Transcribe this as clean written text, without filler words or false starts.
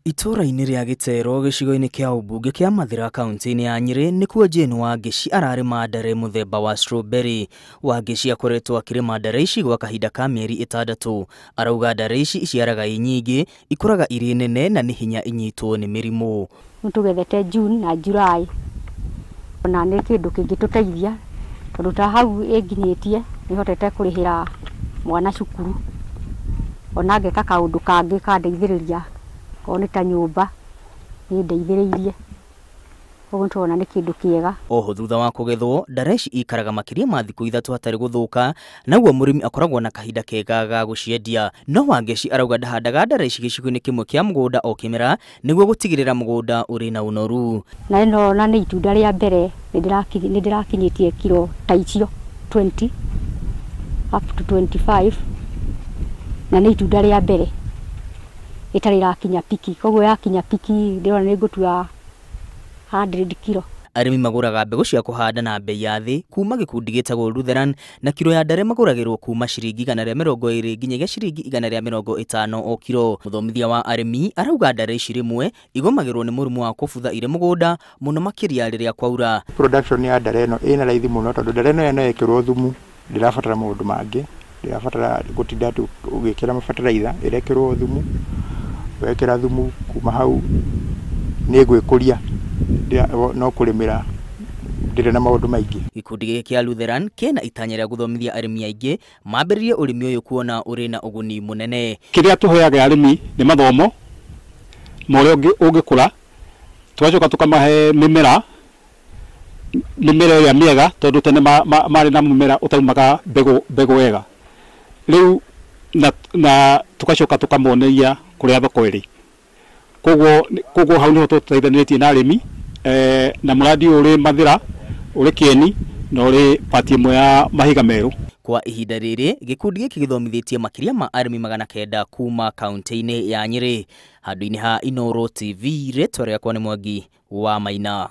Itũũra-inĩ rĩa Gĩtero gĩcigo-inĩ kĩa ũmbunge kĩa Mathĩra kaunti-inĩ ya Nyĩrĩ nĩkuo Jane Wangeci ararĩma ndare mũthemba wa strawberry. Wangeci akoretwo akĩrĩma ndare ici gwa kahinda ka mĩeri 6. Arauga ndare ici iciaraga i nyingĩ, ikũraga irĩ nene na nĩ hinya inyitwo nĩ mĩrimũ. Rĩu tũgethete June na July ona nĩ kĩndũ kĩngĩtũteithia tondũ ta hau ĩnginyĩtie nĩhotete kũrĩhĩra mwana cukuru ona ngeka kaũndũ kangĩ kandeithĩrĩria okorwo nĩ ta nyũmba nĩndeithĩrĩirie koguo nĩtũrona nĩ kĩndũ kĩega. Oho thutha wa kũgethwo ndare ici ikaraga makĩria ma thikũ 3 hatarĩ gũthũka naguo mũrĩmi akoragwo na kahinda kega ga gũciendia. No Wangeci arauga ndahandaga ndare ici gĩcigo-inĩ kĩmwe kĩa mũgũnda o kĩmera nĩguo gũtigĩrĩra mũgũnda ũrĩ na ũnoru. Na ĩno na nĩ itunda rĩa mbere nĩndĩrakinyĩtie kiro ta icio 20 up to 25 na nĩ itunda rĩa mbere ĩtarĩ ĩrakinya piki, koguo yakinya piki ndĩrona nĩ ngũtua 100 kilo. Arĩmi magũraga mbegũ cia kũhanda na bei ya thĩ kuma gĩkundi gĩtagwo Lutheran na kiro ya ndare magũragĩrwo kuma ciringi 120 nginyagia ciringi 150 o kiro. Mũthomithia wa arĩmi arauga ndare ici rĩmwe igomagĩrwo nĩ mũrimũ wa kũbutha irĩ mũgũnda mũno makĩria rĩrĩa kwaura. Production ya ndare ĩno ĩna raithi mũno tondũ ndare ĩno no ĩkĩrwo thumu, ndĩrabatara maũndũ mangĩ, ndĩrabatara gũtinda ũgĩkĩra fertilizer, ĩrekĩrwo thumu, wekĩra thumu kuma hau nĩ ĩgwĩkũria no kũrĩmĩra ndĩrĩ na maũndũ maingĩ. Gĩkundi gĩkĩ kĩa Lutheran kĩna itanya rĩa gũthomithia arĩmi aingĩ mambĩrĩrie ũrĩmi ũyũ kuona ũrĩ na ũguni mũnene. Kĩrĩa tũheaga arĩmi nĩ mathomo ma ũrĩa ũngĩkũra, tũgacoka tũkamahe mĩmera ĩrĩa mĩega tondũ tene marĩ na mũmera ũtaumaga mbegũ wega. Rĩu na tũgacoka tũkamoneria kũrĩa thoko ĩrĩ. Koguo hau nĩho tũteithanĩrĩtie na arĩmi na mũradi ũyũ ũrĩ Mathĩra, ũrĩ Kĩeni na ũrĩ pati ĩmwe ya Mahiga Merũ. Kwa ihinda rĩrĩ gĩkundi gĩkĩ gĩthomithĩtie makĩria ma arĩmi 900 kuma kaunti-inĩ ya Nyĩrĩ. Handũ-inĩ ha Inooro TV, rĩtwa rĩakwa nĩ Mwangi wa Maina.